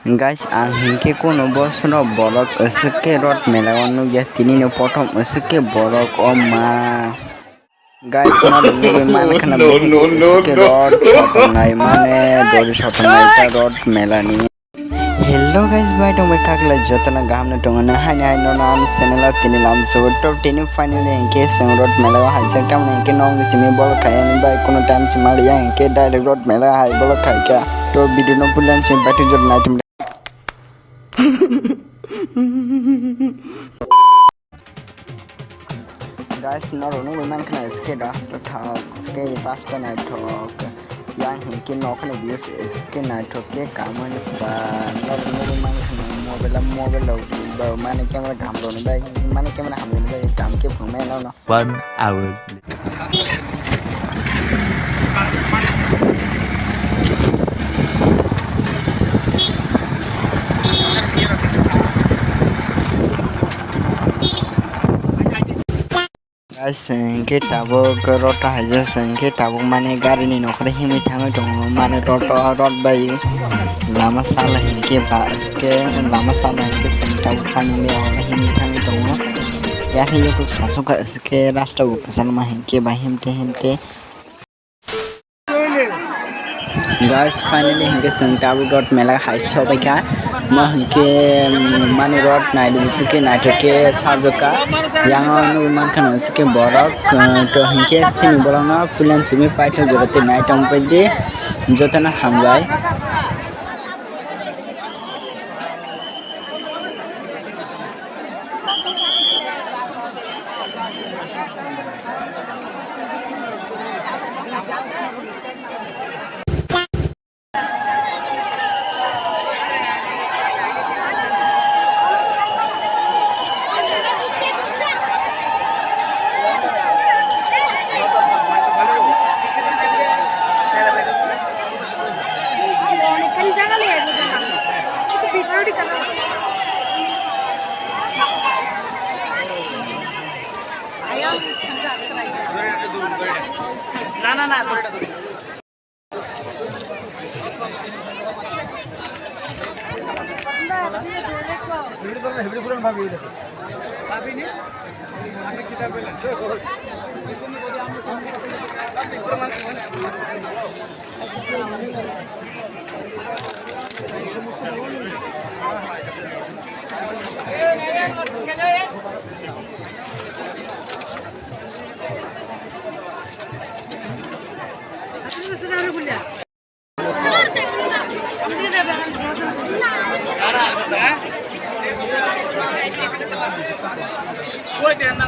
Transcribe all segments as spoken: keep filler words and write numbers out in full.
Guys, ang hinkhe kuno bosoro borok aswk khe rot mela o nukya, tini no prothom aswk khe borok o ma. Guys, no nugwi man khana no, no, no, aswk khe no. Rot sotongnai mane dori sotongnai ta rot mela ni. Hello guys, bai tong bai kakla jotono gaham no tongo na, haini hai no na ang channel o tini lam sugo to tini finally hinkhe seng rot mela o hai jak tamni hinkhe nong ni simi bol khai ani bai kuno time si mali ya hinkhe direct rot mela hai bol khai kha. To video no pulan si bai tu jor nai tum. Guys, norok nugwi mankha na S K rasta tha, S K rasta naithok. Yang hinkhe nokhani views S K naithok khe kamani pha. Norok nugwi mankha na mobile mobile rok ba mane camera gam rok ni bai mane camera hamjani bai kam khe phungnai no no. One hour. Guys, hinkhe tabuk rota haijak hinkhe tabuk mane gari ni nokhorwi himwi thangwi tongo mane rota rot bai lama sala hinkhe ba hinkhe lama sala hinkhe chwng tabuk thani le himwi thangwi tongo. Yakhe yakuk sasuk kha hinkhe rasta bo kwchangma hinkhe ba himte himte. Guys, finally hinkhe chwng tabuk rot mela hai sobaikha. Mo hinkhe, mm, mani rot naidi hinkhe naithok khe sajwkha. Yang o nugwi mankha no hinkhe borok, uh, to hinkhe sini borok no pulan simi paithak jora tei naitong paidi jotono hambai.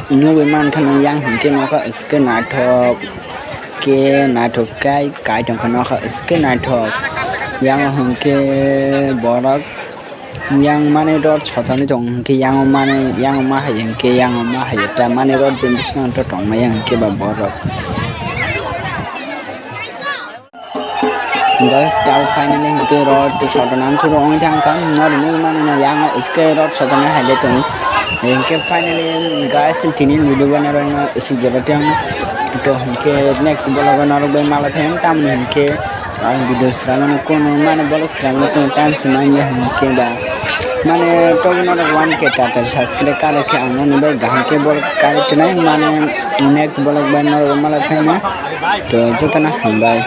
Nugwi mankha nw yang hinkhe nokha swkhe naithok khe naithok kai kai tongkha nokha swkhe naithok yang hinkhe borok. Yang mane rot sotani tong hinkhe yang mane yang ma hai hinkhe yang ma hai ta mane rot bini bwskango to tongma yang hinkhe ba borok. Guys, tao finally hinkhe rot sotana amsoro ongwi thangkha norok nugwi mano yang iske rot sotana hai de tong hinkhe finally guys tini video bana rok no isik jora tong to hinkhe next vlog o norok bai mala thang tamni hinkhe. Ang video swnamani kunu mane bolok swnamani kunu time se manya hinkhe ba mane toboni norok one K tata subscribe kare khe ang noni bai kaham khe bolok kare khnai mane next bolok bai norok mala thangma to jotono hambai.